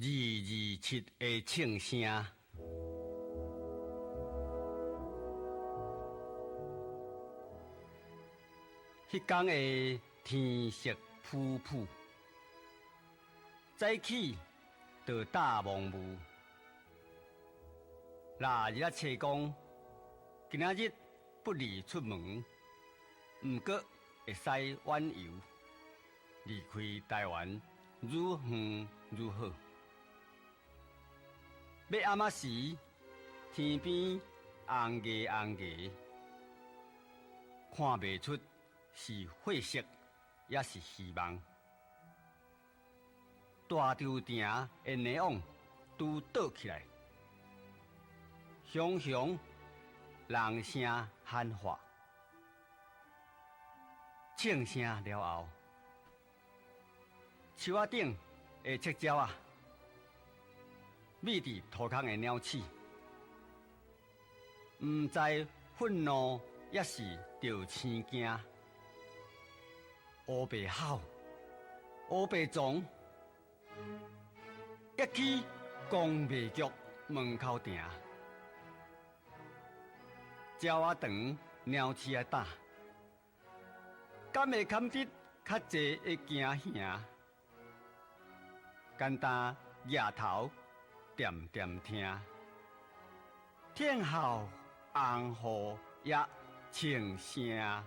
227的銃聲。彼工的天色浡浡，早起就搭蒙雾。六日仔车公，今仔日不宜出门，毋过会使远游，离开台湾愈远愈好。欲暗仔时，天边红牙红牙，看袂出是血色，抑是希望。大稻埕的泥网拄倒起来，雄雄人声喊话，銃声了后，树仔顶的赤鸟仔，覕佇塗空的鸟鼠，毋知愤怒抑是著生惊，乌白吼，乌白撞，约去公卖局门口埕，鸟仔长，鸟鼠仔胆，敢会堪得较济的惊吓？简单额头恬恬听，天后红雨也銃声。